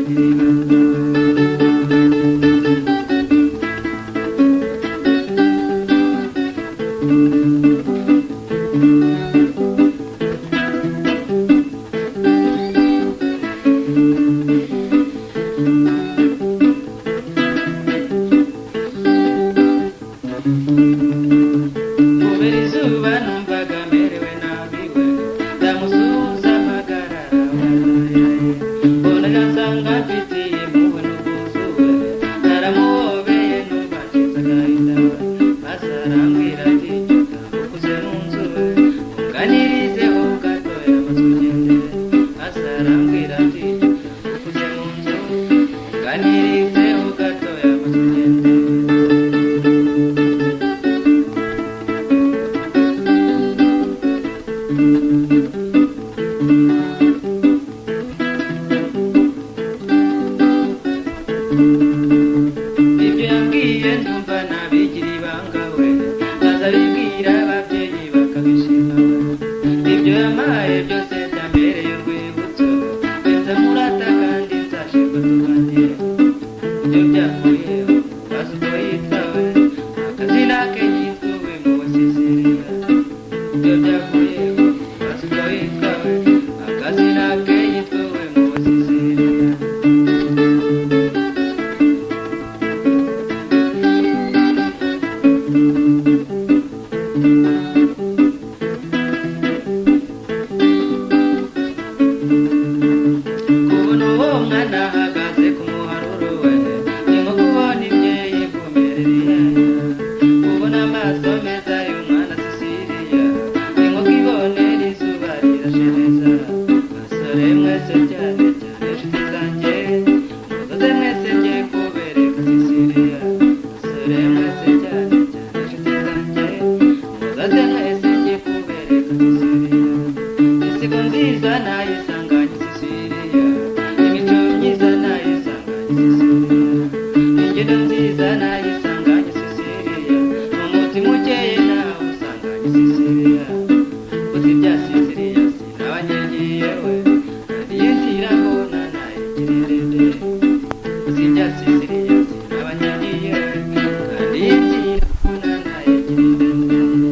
Nzabigira ibanga. Kubera izuba numvaga merewe nabi we, ndamusuhuza mpagarara we, mbonaga nsanga mfitiye impuhwe n'ubwuzu we, naramuhobeye numva nshize agahinda we, maze arambwira ati tambuka mu nzu we, unganirizeho gatoya maze ugende, maze arambwira ati tambuka mu nzu, unganirizeho gatoya maze ugende. Ibyo yambwiye ndumva nabigira ibanga we, nkazabibwira ababyeyi bakabishima we, ibyo yampaye byose byambereye urwibutso, benza murata kandi nzashirwa tubanye, ibyo byavuyeho bazi uko yitwa we, akazina ke yitwa we mu Sisiriya, ibyo byavuyeho bazi uko yitwa we, akazina ke yitwa we mu Sisiriya. Kubona uwo mwana ahagaze ku muharuro we, ni nko kubona imbyeyi ivumerera, kubona amaso meza y'umwana Sisiriya, ni nko kwibonera izuba rirashe neza. Basore mwese cyane cyane inshuti zanjye, muzaze mwese njye kubereka Sisiriya, basore mwese cyane cyane inshuti zanjye, muzaze mwese njye kubereka Sisiriya. Inseko nziza nayisanganye Sisiriya, imico myiza nayisanganye Sisiriya, ingendo nziza nayisanganye Sisiriya, umutima ukeye nawusanganye Sisiriya. Uzi ibya Sisiriya sinabanyegiye we, kandi iyi nzira mbona nayigira ndende. Uzi ibya Sisiriya sinabanyegiye we, kandi iyi nzira mbona nayigira ndende.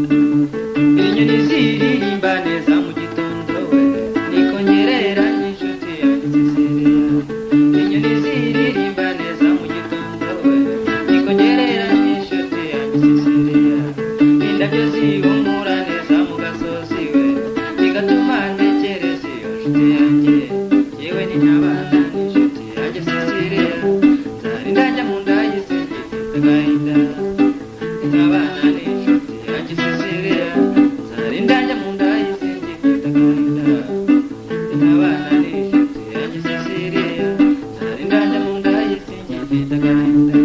Inyoni ziririmba neza mu gitondo we, niko ngereranya inshuti yanjye Sisiriya. Inyoni ziririmba neza mu gitondo we, niko ngereranya inshuti yanjye Sisiriya. Indabyo zihumura neza mu gasozi we, bigatuma ntekereza iyo nshuti yanjye. Yewe ni ntabana n'inshuti yanjye Sisiriya, nzarinda njya mu nda y'isi ngifite agahinda. Ntabana n'inshuti yanjye Sisiriya, nzarinda njya mu nda y'isi ngifite agahinda. Ntabana n'inshuti yanjye Sisiriya, nzarinda njya mu nda y'isi ngifite agahinda.